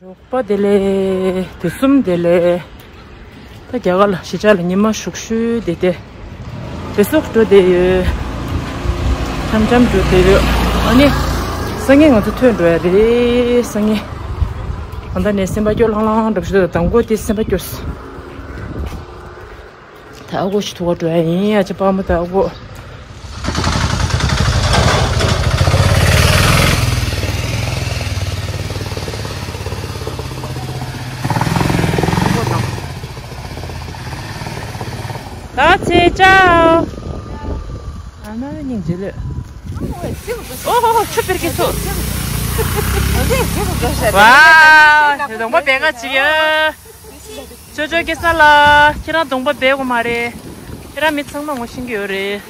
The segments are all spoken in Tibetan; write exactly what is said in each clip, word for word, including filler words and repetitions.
རོགས་པ་དེ་ལས་དུས་གསུམ་དེ་ལས། ད་རྒྱ་གར་ལ་གཞིས་ཆགས་ལ་ཉི་མ་ཞུགས་ཞུས་བསྡད་དེ། དེ་སོགས་འགྲོ་བསྡད་ཡོད། འཆམ་འཆམ་འགྲོ་བསྡད་ཡོད། ཨ་ནི། སང་ཉིན་ང་ཚོ་ཐོན་འགྲོ་ཡ་རེད། སང་ཉིན། ཨ་ད་ནས་སེམས་པ་སྐྱོ་ལྷང་ལྷང་འགྲོ་བཞིན་འདུག་དང་པོ་དེ་སེམས་པ་སྐྱོ་སོང་། ད་ཨ་ཁུ་ཞིག་ཐུག་ག་འགྲོ་ཡ་ཡིན། ཨ་ཅེ་པ་མོ་ད་ཨ་ཁུ། ད་ཚེ་ཅའོ། ཨ་མ་སྙིང་རྗེ་ལོས། ཨོ་ཧོ་ཧོ་ཆུ་པེར་ཀི་ཆུ། ཝ་ཡོ་གདོང་པ་བེ་ག་ཅིག་ཡ། ཅོ་ཅོ་སྐྱེ་ས་ལ། ཁྱེད་རང་གདོང་པ་སྦས་དགོས་མ་རེད། ཁྱེད་རང་མི་ཚང་མ་ངོ་ཤེས་ཀྱི་ཡོད་རེད།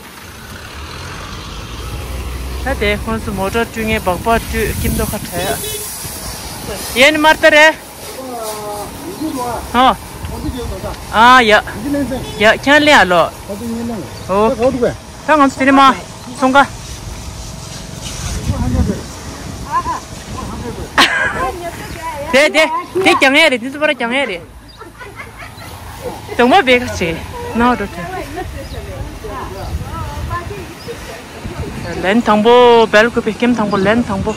ད་དེ་ཁོང་ཚོ་མོ་ཊ་བཀྲུས་ངེས་སྦག་སྦག་བཀྲུས་ཀྱིན་འདུག་ཁ་བྲལ་ཡ། ཡེ་ནི་མར་ཏ་རེད། ཧོ། ཨ་ཡ། ཡ་ཁྱེད་རང་ལེན་ཨ་ལོ། ཨོ། ད་ང་ཚོ་དེ་ནས་མ་སོང་ག་དེ་དེ་དེ་ཀྱང་ཡ་རེད། དེ་ཚོ་པར་ཀྱང་ཡ་རེད། དུང་མ་བེ་ག་ཆེ་ན་འགྲོ་ཐལ། ལན་དང་པོ་སྦེལ་ཀོབ་པའི་སྐེམ་དང་པོ་ལན་དང་པོ།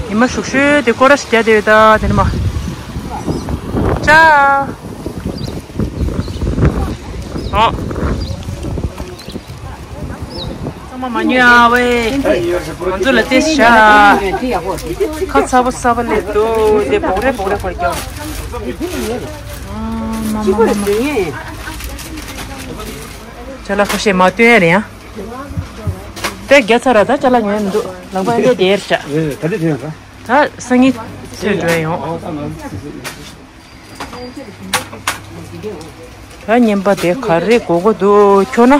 ཉི་མ་ཞུགས་ཤུལ་དེ་སྐོར་ར་ཞིག་རྒྱག་བསྡད་ཡོད་ད་དེ་ནི་མ། ཅའོ། ཨོ། ཚང་མ་མ་ཉོས་ཨ་ཝེ། ང་ཚོ་ལ་ཏེ་ཤ། ཁ་ཚ་པོ་ཚ་པོ་སླེབས་འདུག་དེ་བོག་རེ་བོག་རེ་བར་ཀྱང་། ཨ་མ་མ་མ་མ། ཅ་ལག་ཁ་ཤས་མ་སྟོན་ཡ་རེད་ཡ། དེ་རྒྱ་ཚ་ར་ད་ཅ་ལག་ཉོས་མི་འདུག་ལག་པ་འདི་དེར་བྱ། ད་ལྟ་དེ་ཡང་ད། ད་སང་ཉིན་ཐོན་འགྲོ་ཡ་ཡོང་། ད་བརྙན་པ་དེ་ག་རེ་དགོས་དགོས་འདུག་ཁྱོད་ན།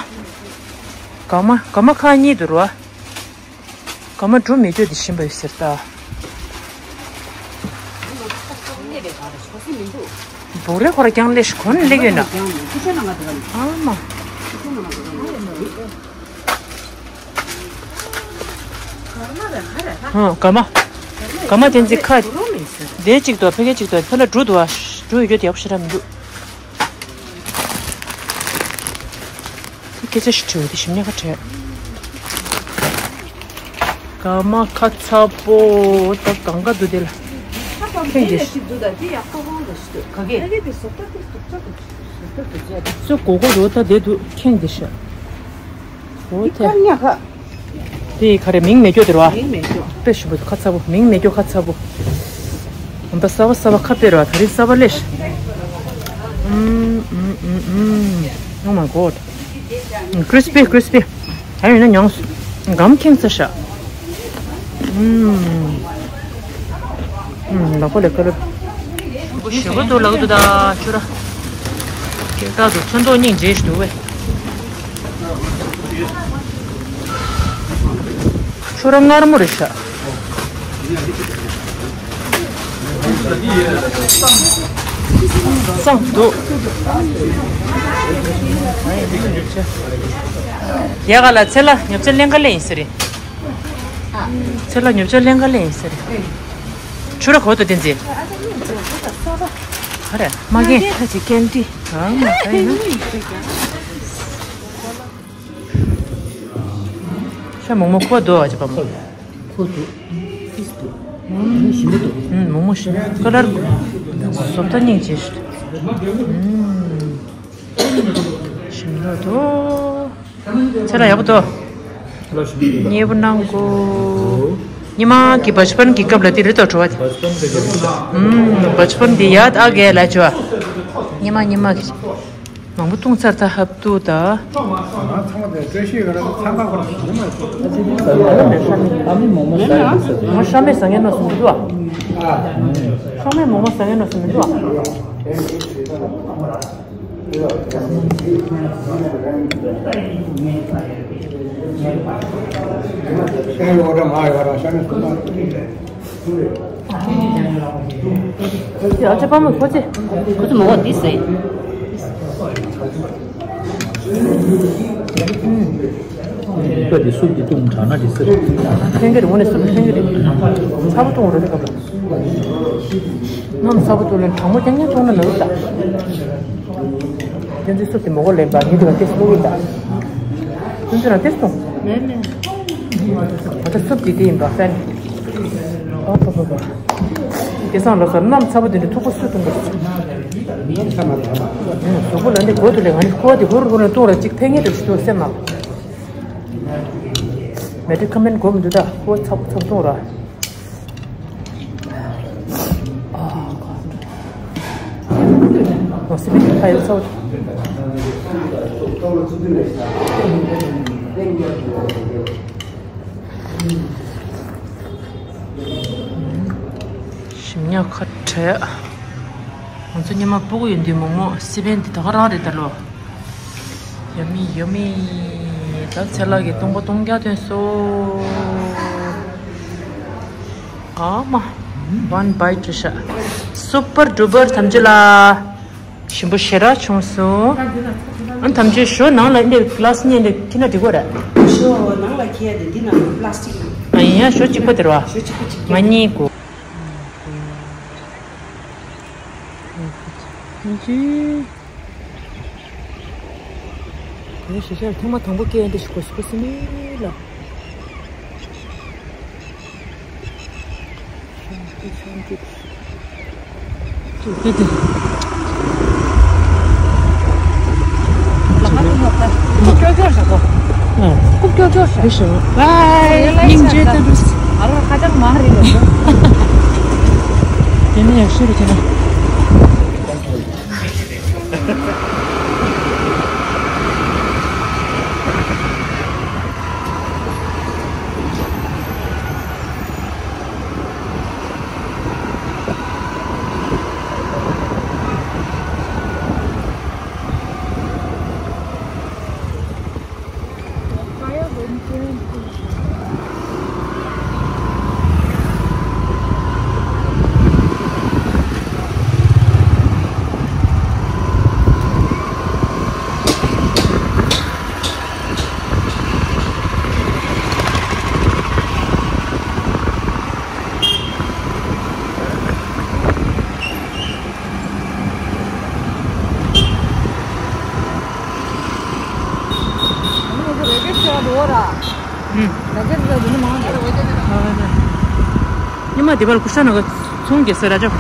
ག་མ་ག་མ་ཁག་གཉིས་འདུག་ར། ག་མ་འགྲོ་མི་འགྲོ་དེ་ཤེས་པ་ཡོད་ཟེར་ད། བོག་རེ་ཁོ་ར་རྐྱང་ལས་ཤི་གོ་ནས་ལེགས་ཡོད་ན། ཨ་མ། ཧང་ག་མ། ག་མ་བསྟན་འཛིན་ཁ། དེ་གཅིག་ཏུ་ཕ་གི་གཅིག་ཏུ་ཕ་ལ་འགྲོ་འདུག་ཨ། འགྲོ་ཡོད་རྒྱུ་དེ་ཡག་པོ་ཞེ་དྲག་མི་འདུག་སྐད་ཆ་ཞིག་དྲིས་འོ་དེ་ཞིམ་ཉག་ག་དྲན། ག་མ་ཁ་ཚ་པོ་ད་གང་ག་འདུག་དེ་ལ། ཁེངས་དེ་ཞིག་འདུག་ད་དེ་ཡག་པོ་ཧོང་དུ་ཞིག་འདུག་ག་གེ་དེ་སོག་ད་དེ་སོག་ད་དེ་སོག་ད་དེ་ཚོ་གོ་གོ་རོ་ད་དེ་འདུག་ཁེངས་དེ་ཞིག་འོ་དེ། དེ་ག་རེ་མིང་མེད་སྐྱོ་དེ་རོ། མིང་མེད་སྐྱོ། དཔེ་ཞིམ་པོ་འདུག་ཁ་ཚ་པོ། མིང་མེད་སྐྱོ་ཁ་ཚ་པོ། འོ་ད་གསར་པ་གསར་པ་ཁ་དཔེ་རོ། ད་རིང་གསར་པ་ལེ་ཤ། ཨུམ་ཨུམ་ཨུམ་ཨུམ། Oh my god. Crispy, crispy. ད་ཡིན་ན་མྱོང་། སྒམ་ཁེངས་ཚ་ཤག་ཨུམ། ཨུམ། ལག་པ་ལ་ཀ་ར། ཞེ་པོ་འདུག་ལག་ཏུ་ད་ཆུ་ར། སྐད་གྲགས་འདུག་ཚོན་མདོག་སྙིང་རྗེ་ཞིག་འདུག་བས། ཆུ་ར་མངར་མོ་རེད་ཤག་གཙང་འདུག་ཡ་ག་ལ་ཚེ་ལ་ཉོ་ཆ་ལེན་ག་ལེ་ཡིན་ས་རེད། ཚེ་ལ་ཉོ་ཆ་ལེན་ག་ལེ་ཡིན་ས་རེད། ཆུ་ར་གོ་ཏོ་བསྟན་འཛིན། ཧ་རེ་མ་རྒན། ཁ་ཅིག་ཀན་ཏི། ཨ་མ་ད་ཡིན་ན། ཤ་མོག་མོག་ཁོ་རྡོ་བ་ཅི་པ་མོ། ཁོ་འདུག་ཏིས་འདུག་མོག་མོག་ཞིམ་པོ་འདུག་ཨུམ། མོག་མོག་ཞིམ། ཀ་ལར་བཟོ་ལྟ་སྙིང་རྗེ་ཞིག་ཨུམ། ཞིམ་ལོ་འདུག་ཚེ་ལ་ཡག་པོ་འདུག་མཉེས་པོ་གནང་གོ་ཉི་མ་གི་བ་ཆ་པན་གི་སྐབས་ལ་དེ་རི་དོ་བྲོ་བ་དེ། ཨུམ། བ་ཆ་པན་དེ་ཡ་ད་གས་ལ་བྱོ། ཉི་མ་ཉི་མ་གི། མང་པོ་བཏུང་ཚར་ད་ཧབ་ཏུ་ད། ང་ཚང་མ་དེ་བཀྲ་ཤིས་ག་ར་ཚང་ཁ་ཁོ་ར་ཞིག་མ་ཞིག་ཨ་ནི་མོག་མོག་ཟ་ཡ་འདི་ཟེར། ང་ཤ་མེད་ཟ་མཁན་ནོ་སུ་མི་འདུག་ཨ། ཤ་མེད་མོག་མོག་ཟ་མཁན་ནོ་སུ་མི་འདུག་ཨ། ཤ་མེད་འོ་ད་མ་ཡོད་ར་ཤ་མེད་སུ་མ། ཨ་ཅེ་པ་མོ་ཁོ་ཚེ། ཁོ་ཚོ་མོ་བ་འདི་ཟེར། ཨུམ། ཨུམ། ཁོ་འདི་སུབ་འདི་བཏུང་དྲག་ན་འདི་ཟེར། ཐེངས་འདིར་འོ་ནས་སུབ་ཐེངས་འདིར། ཚ་པོ་བཏུང་རོ་འདི་སྐབས་ལ། ནམ་ས་བུ་ཏུ་ལན་གྲང་མོ་རྐྱང་རྐྱང་བཙོང་ན་ནོར་ད། ཁྱེད་ཚོའི་སུབ་དེ་མོ་གོ་ལེན་པ་ངེད་དུ་བ་ཏེ་སུ་ཡིན་ད། ཁྱེད་ཚོ་རང་ཏེ་སུ། མེད་མེད། ང་ད་སུབ་དེ་དེ་ཡིན་པ་ས་ནི། ཨོ་ཕོ་ཕོ་ཕོ། སྐལ་བཟང་ལོ་སར་གནམ་ཚ་པོ་དེ་འདྲ་ཐུག་པ་སུ་ཐུང་པ། གཟུགས་པོ་ལ་འདི་གོ་དུ་ལས་ང་ནི་ཁོ་དེ་ཧུར་ཧུར་ནས་བཏུང་ར་གཅིག་ཕན་ངེས་དུ་ཞིག་ཏུ་སེམས་ནང་། མེ་ཏྲི་ཁ་མེན་གོ་མི་འདུག་ད་ཁོ་ཚ་པོ་ཚ་པོ་བཏུང་ར། ཞིམ་ཉམས་ཁ་བྲལ། ང་ཚོ་ཉི་མ་སྤུ་གུ་ཡོད་དུས་མོག་མོག་སི་པན་འདི་ད་ག་རང་རེད་ད་ལོ། Yummy, yummy. ད་ཚེ་ལགས་ཀྱིས་སྟོང་པ་སྟོང་རྒྱག་ཐོན་སོང་། ཨ་མ། One bite to share. Super duper ཐམས་ཅད་ལ་ཞིམ་པོ་ཞེ་དྲག་བྱུང་སོང་། ཨ་ཐམས་ཅད་ཞོ་ནང་ལ་འདི་གི་ལཱ་སི་གཉིས་འདི་ཁྱེར་ན་འགྲིག་གོ་རེད། ཞོ་ནང་ལ་ཁྱེར་ཡ་དེ་འདི་ནང་པ་ལཱ་སི་ཊིག་ཨ་ཡིན་ཡ་ཞོ་གཅིག་པ་དེ་རེད་བ། ཞོ་གཅིག་པ་གཅིག་ང་གཉིས་དགོས། ཐམས་ཅད། དེ་ཞེ་ཤར་ཐེངས་མ་དང་པོ་སྐད་འདི་ཞིག་གོ་སི་གོ་སི་མེད་ལ། ཤང་ཀི་ཤང་ཀི། ཅིག་སྐད་འདི། ལ་ཁ་ཐུག་ནོག་ད། ཁུག་ཀྱོག་ཀྱོག་བྱ་གོ། ཨ། ཁུག་ཀྱོག་ཀྱོག་བྱ། དེ་ཞོ། བའི། སྙིང་རྗེ་ལྟ་འདུག་ཨ་རོ་ཁ་ཅང་མ་རེད་ལ། དེ་ནས་ཡག་ཤོས་རེད་ཁྱེད་རང་། ཉི་མ་དེ་བར་ཀུ་ཤ་ནང་གི་ཚོང་རྒྱག་ས་ར་ཅག་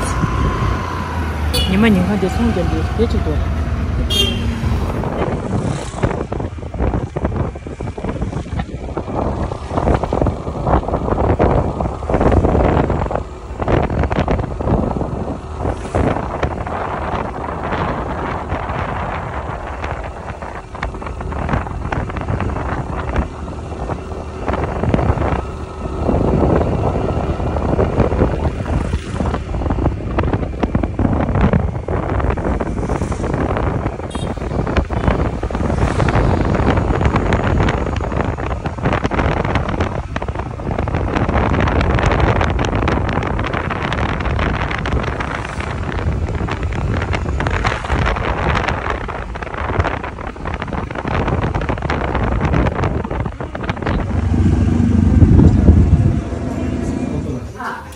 ཉི་མ་ཉིན་གང་དེ་ཚོང་རྒྱག་འདི་དེ་གཅིག་ཏུ།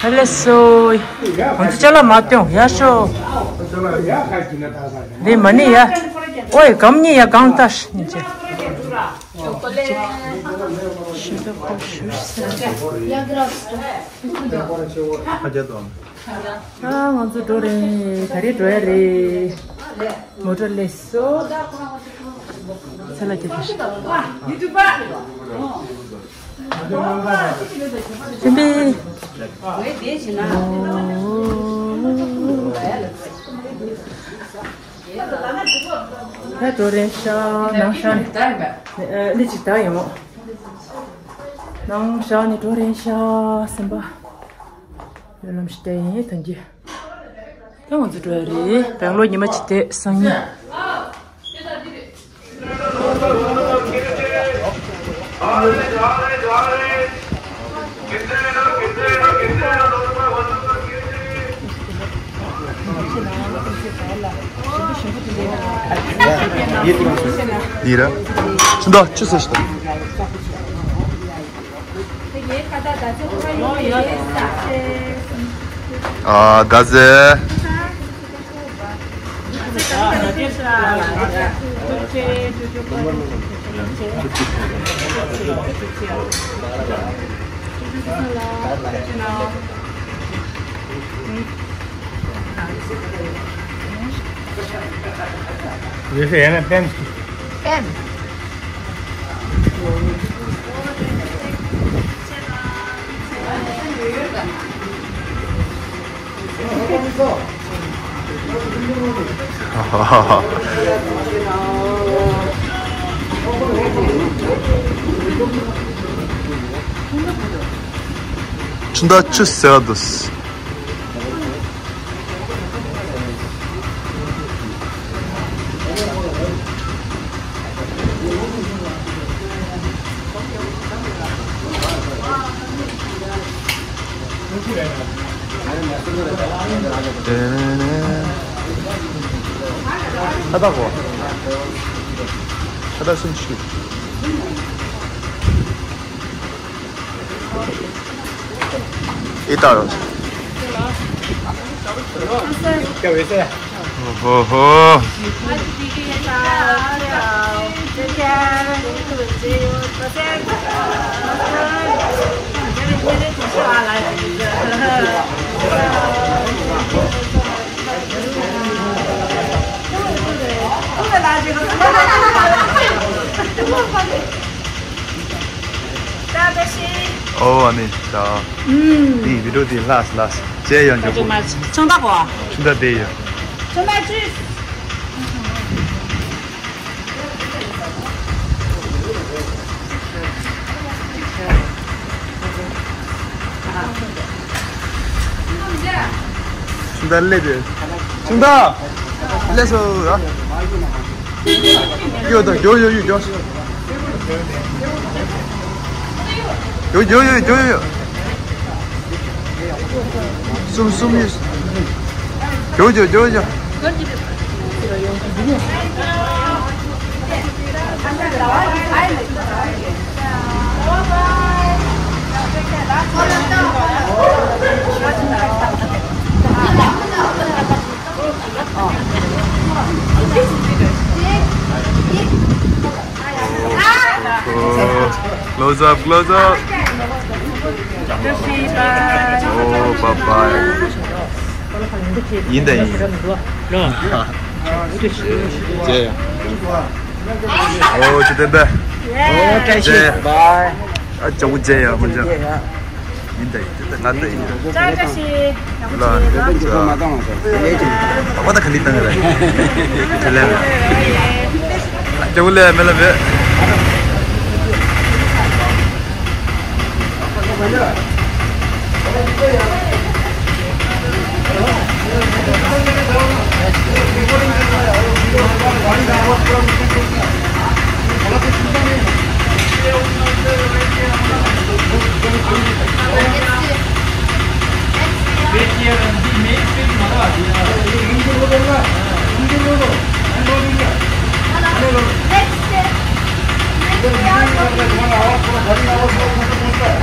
ཨ་ལེ་སོ། ང་ཚོ་ཅ་ལག་མ་སྟོན་ཡ་ཤོ། འདི་མ་ཎི་ཡ། ཨོའི་སྒམ་གཉིས་ཡ་གང་ལྟ་ཤི་ཉིན་ཅེ། ཁ་རྒྱ་དང་། ཨ་ང་ཚོ་འགྲོ་རེད། ག་རེ་འགྲོ་ཡ་རེད། མོ་ཊ་ལས་སོ། ཚ་ལ་རྒྱ་དང་། ཅི་འདི། ད་འགྲོ་རེད་ཤག་ནང་ཤག་ནས། ཨ་ནི་ཅིག་ད་ཡོང་། ནང་ཤག་ནས་འགྲོ་རེད་ཤག་སེམས་པ། ཡོད་ལམ་ཞིག་བསྐྱལ་ཡིན་ཐང་གི། ད་ང་ཚོ་འགྲོ་ཡ་རེད། བེང་ལོར་ཉི་མ་གཅིག་བསྡད་སང་ཉིན། ཡིན་ར། ཕྱི་ཟླ་ཆུ་ཟེར་ཞིག་དང་། ཨ། ད་ཟེ། ཆུ་འདྲ་ཆུ་ཟེར་བ་འདུག་ཁ་བཏགས་གོ། ཁ་བཏགས་སུམ་ཅུ། ཨི་ཏར། ཧོ་ཧོ། ཨོ་ཨ་ནི་ད། ཨུམ། དེ་བི་ཌིའོ་དེ་ལྷག་ལྷག་ཅེས་ཡང་འཇོག་གོ། ཆང་ད་གོ། ཆུང་ད་དེ་ཡོད། ཆུང་ད་ཅུས། ཆུང་ད་སླེབས་ཡོད། ཆུང་ད། སླེབས་སོང་ཨ། ཡོད་ད། ཡོད་ཡོད་ཡོད་ཡོད། ཡོད་ཡོད་ཡོད་ཡོད་ཡོད། གསུམ་གསུམ་ཡོད། ཡོད་ཡོད་ཡོད་ཡོད། Close up, close up. Oh, bye bye. ཡིན་ད་ཡིན། ཇེ། ཨོ་ཇེ་བདེ་བདེ། ཨོ་བཀྲ་ཤིས། ཇེ། བའི། ཨ་ཅག་པོ་ཇེ་ཡ་མོ་ཇེ། ཡིན་ད་ཡིན་ད་ང་ད་ཡིན། ཅག་ཅག་ཤི། ལ་ཇེ། ཨ་ད་ག་ལི་ཏང་རེ། ཇེ་ལེ། ཨ་ཅག་པོ་ལེ་མེ་ལ་མེ།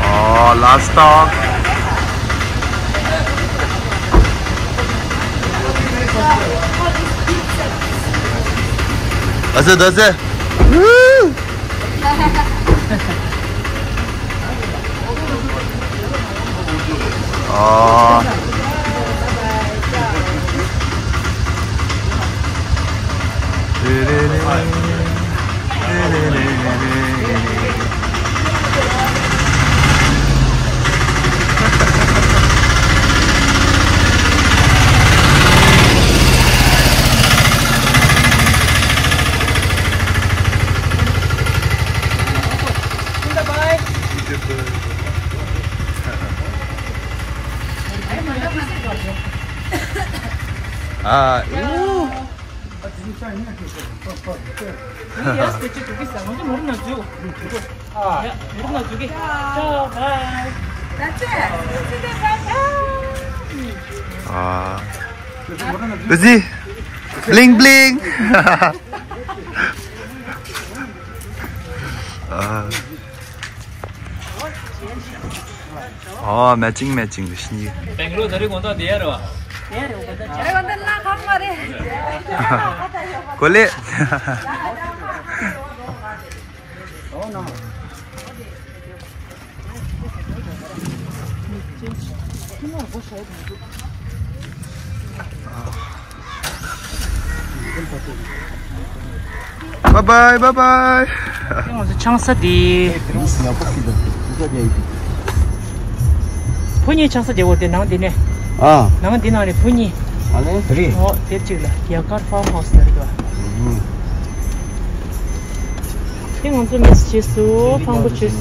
Oh, last stop. That's it, that's it. Woo! ཨ། ཨ། ཨུ། ཨ། བཟི། Bling bling. ཨ། ཨོ་མེ་ཅིང་མེ་ཅིང་རེད་ཤི། སྦེང་ལོར་ད་རེས་དགོང་དག་བསྡད་ཡ་རེད་བ། དེ་རེད་དགོང་དག་ལ་ཁག་མ་རེད། གོ་ལེ། Bye bye, bye bye. ང་ཚོ་ཆང་ས་དེ། བུ་གཉིས་ཆང་ས་དེ་འོ་དེ་ནང་དེ་ནས། ཨ། ནང་དེ་ནང་ནས་བུ་གཉིས། ཨ་ལེ། རེད། འོ་དེབ་གཅིག་ལ་ཡ་གར་ཕརམ་ཧའུ་སི་ལ་རེད་དོ། ཨུ་ཧུ། དེ་ང་ཚོ་མིས་བྱས་སོང་། ཕངས་པོ་བྱས་སོང་།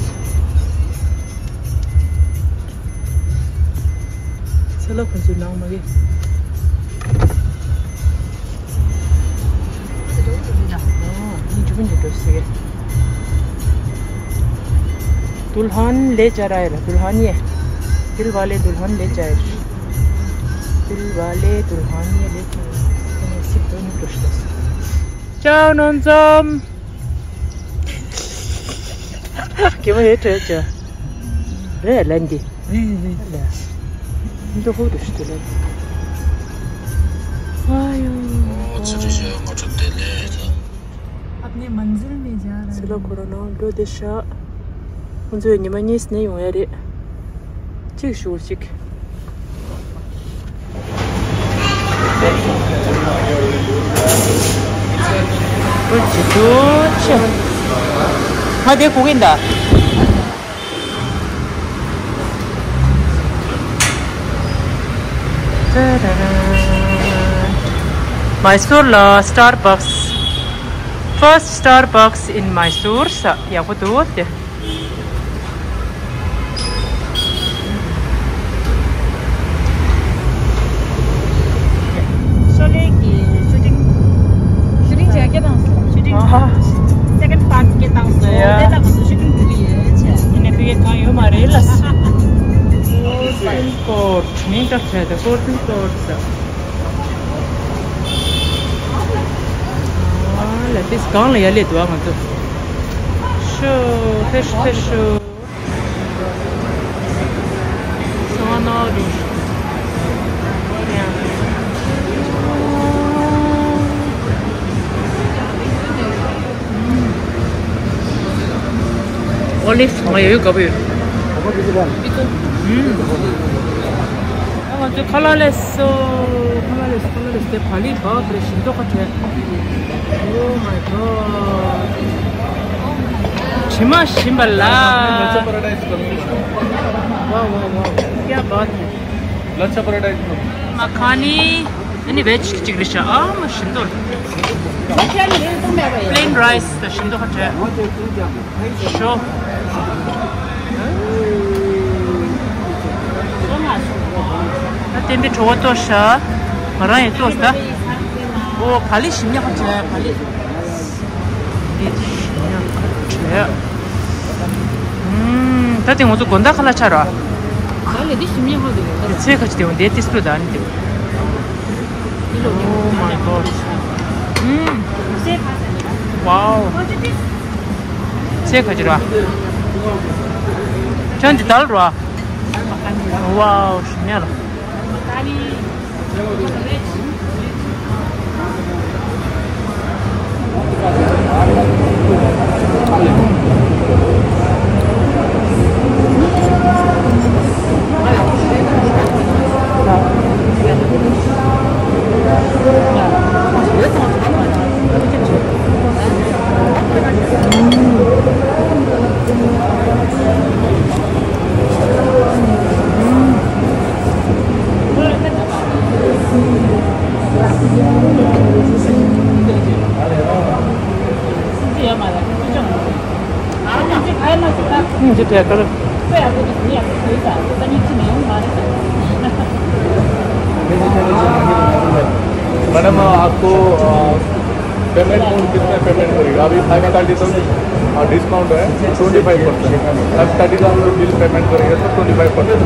ཚེ་ལྷ་ཁོང་ཚོའི་ནང་མ་གི། दुल्हन ले जा रहा है, दुल्हनिया। दिल वाले दुल्हन ले जाए। दिल वाले दुल्हनिया ले जाए। Ciao, Nonzom. Kima ye che che. Re lendi. Re, re, re. Ndo ho du shi lendi. Ayo. Oh, tsiri je ngo chu de le. अपनी मंजिल में जा रहे हैं। Sila korona do de sha. Unzo ni ma ni sne yong ya re. གཅིག་ཞུ་གཅིག་ཨོ་ཅི་ཅོ་ཅི། ང་དེ་གོ་གིན་ད། མའི་སུར་ལ་Starbucks. First Starbucks in Mysore. ཡག་པོ་འདུག་དེ། ཤོ་ལེ་གི་ཤུ་ཊིང་། ཤུ་ཊིང་བྱས་སྐད་བཏང་སོང་། ཤུ་ཊིང་ཨ་ཧ། སེ་ཀེན་ཌི་པཱརཊ་སྐད་བཏང་སོང་། ཡ། དེ་ལྟ་གོང་དུ་ཤུ་ཊིང་འགྲོ་གི་ཡོད་ཅེས། ཡིན་ནའི་ཕ་གིར་གང་ཡོད་མ་རེད་ལ། Golden Court མིང་བཏགས་བྱས་ཏེ་Golden Court། ཨ་ལ་དེ་སྒང་ལ་ཡར་སླེབས་འདུག་ཨ་ང་ཚོ། ཤོ་ཕེ་ཤོ་ཕེ་ཤོ། སོང་ནོ་རུ། ཨོ་ལིབ་ང་ཡོད་དགའ་པོ་ཡོད། ཨ་ང་ཚོ་ཁ་ལག་ལས་སོ། ཁ་ལག་ལས་སོ། ཁ་ལག་ལས་སོ། དེ་བ་ལི་བག་རེ་ཞིམ་མདོག་ཁ་བྲལ། Oh my god. དྲི་མ་ཞིམ་པ་ལ། Ladcha paratha is coming. Wow, wow, wow. क्या बात है. Ladcha paratha is coming. མ་ཁ་ནི། ཨ་ནི་བེ་ཇི་གཅིག་རེད་ཤག་ཨ་མ་ཞིམ་མདོག Plain rice དང་ཞིམ་མདོག་ཁ་བྲལ། ཤོ། ད་བསྟན་པའི་བྲོ་བ་གཏོར་ཤག་ང་རང་ཡང་གཏོར་ད། ཨོ་བ་ལི་ཞིམ་ཉག་ཁ་བྲལ་བ་ལི། འདི་ཞིམ་ཉག་ཁ་བྲལ། ཨུམ། ད་དེ་ང་ཚོ་དགོང་དག་ཁ་ལག་ཆགས་ར། ད་ལས་འདི་ཞིམ་ཉག་ཁ་འདུག་དེ་ཚོས་ཁ་ཅིག་དེ་འོང་དེ་ཏིས་ལོ་ད་ནི་དེ། Oh my god. ཨུམ། Wow. ཚེ་ཁ་ཅིག་ར། ཁྱོད་འདི་ལྟར་ར། Wow, ཞིམ་ཉག་ལ། मैडम, आपको, अ, payment mode कितना पेमेंट करेगा? अभी five thirty तक डिस्काउंट है, twenty five percent. Five thirty का हम लोग बिल पेमेंट करेंगे तो ट्वेंटी फाइव परसेंट।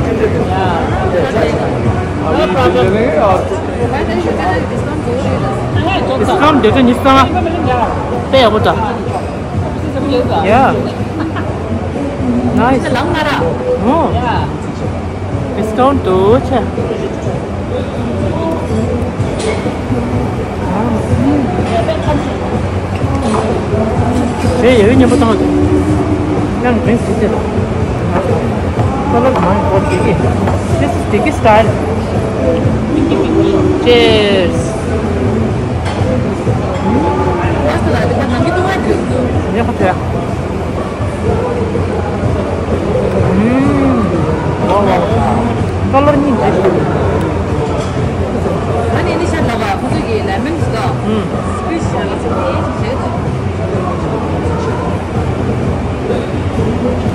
अभी बिल दे देंगे और डिस्काउंट देते निस्ता। पे हो जा। या। नाइस। हाँ। གཏོང་འདུག་ཆེ། རེད། ཡོད་མཉམ་པོ་བཏང་འདུག་གླང་དྲིན་ཟེར་ཏེ། ཁོ་ལ་མང་པོ་བདེ་སྐྱིད། This is Digi style. Cheers. ཡག་པོ་ཐོས། ཨུམ། ཝའོ་ཝའོ། ཀ་ལར་གཉིས་འདྲ་ཞིག་ཨ་ནི་ནི་ཤ་ལ་བ་ཁོ་ཚོ་གི་ལེ་མོན་ཟ། ཨུམ། སི་ཀུ་ཤ་ལ་ཚེ་ཚེ་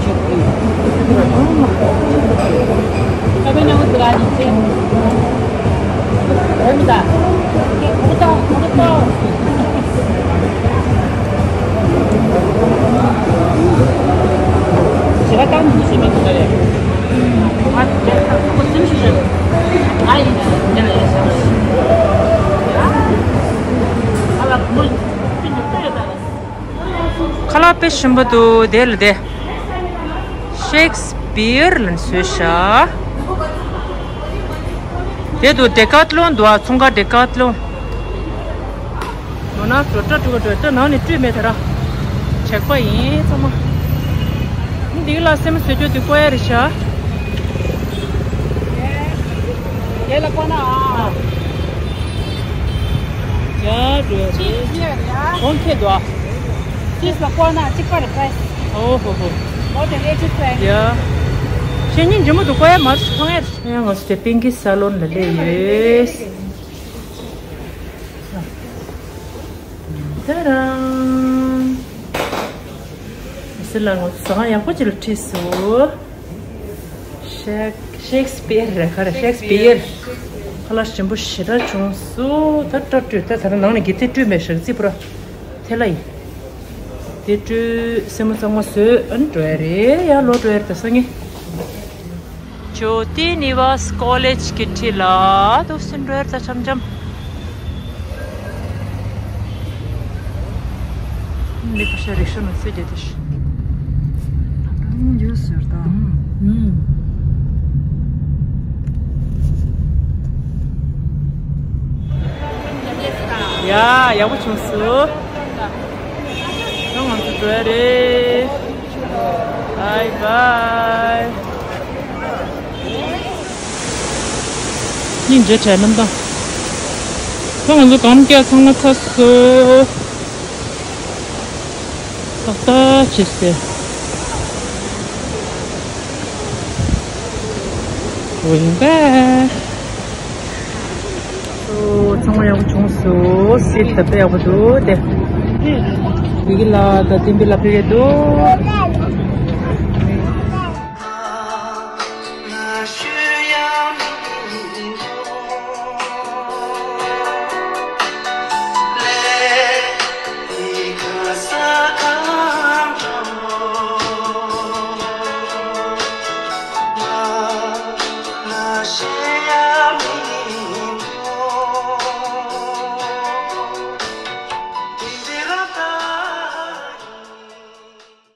ཞིག་ཞིག་ཁ་ལག་དཔེ་ཞིམ་པོ་འདུག་དེ་ལ་དེ། ཤེག་སི་པིར་ལ་བཟོས་ཤག་དེ་འདུག་ཌེ་ཀ་ཐི་ལོན་འདུག་ཨ། ཚོང་ཁང་ཌེ་ཀ་ཐི་ལོན། ནོར་ན་འགྲོ་སྐྲ་བཀྲུ་ག་འགྲོ་ད་ནང་ནས་བཀྲུས་མེད་དེ་ར། དྲེག་པ་ཡིན་ཚང་མ། འདི་གི་ལ་སེམས་བཟོ་རྒྱུ་དེ་བཀོ་ཡ་རེད་ཤག་དེ་ལ་བཀོ་ན་ཨ། ཡ་འགྲོ་ཡ་རེད། གོང་ཁེ་འདུག་ཨ། ཏིས་ལ་བཀོ་ན་གཅིག་པ་རེད་པས། ཨོ་ཧོ་ཧོ། ཨོ་དེ་ལས་གཅིག་པས། ཡ། ཤེས་ཉིན་ཇི་མོ་དུ་བཀོ་ཡ་མ་རེད་ཁང་ཡ། ཡ་ང་ཚོ་དེ་པིང་གི་ས་ལོན་ལ་སླེབས་ཡོད། ཏ་རང་། སི་ལ་ང་ཚོ་ཟ་ཁང་ཡག་པོ་ཅིག་ལ་ཁྲིད་སོང་། ཤེག་ཤེག་སི་པིར་རེད་ག་རེ། ཤེག་སི་པིར། ཁ་ལག་ཞིམ་པོ་ཞེ་དྲག་བྱུང་སོང་། ད་སྐྲ་བཀྲུས་ད་ད་ར་ནང་ནས་གི་དེ་བཀྲུས་མེད་ཤག་རྩིས་པོ་ར་ཐལ་ལ་ཡིན། དེ་བཀྲུས་སེན་མོ་གཙང་མ་བཟོས་ཨ་ནི་འགྲོ་ཡ་རེད། ཡ་ལོ་འགྲོ་ཡ་རེད་ད་སང་ཉིན། ཇོ་ཏི་ནི་ཝ་སི་ཀོ་ལེཇ་གི་འཁྲིས་ལ་དུ་སུན་འགྲོ་ཡ་རེད་ད་འཆམ་འཆམ། ནི་ཁ་ཤས་རིག་ཤོ་ནང་སུ་བསྡད་དེ་ཤི། ཡོད་ཟེར་ད། ཡ་ཡག་པོ་བྱུང་སོང་། ད་ང་ཚོ་འགྲོ་ཡ་རེད། བའི་བའི། སྙིང་རྗེ་བྱས་རྣམ་དང་། ད་ང་ཚོ་གང་སྐྱེལ་ཚང་མ་ཚར་སོང་། ཏག་ཏག་བྱས་སེ། འོ་ཡིན་པས། ཚང་མ་ཡག་པོ་བྱུང་སོང་། སིད་ད་ལྟ་ཡག་པོ་འདུག་སྟེ། ཡི་གེ་ལ་ད་ཏིན་པི་ལ་ཕེབས་ཡོད་འདུག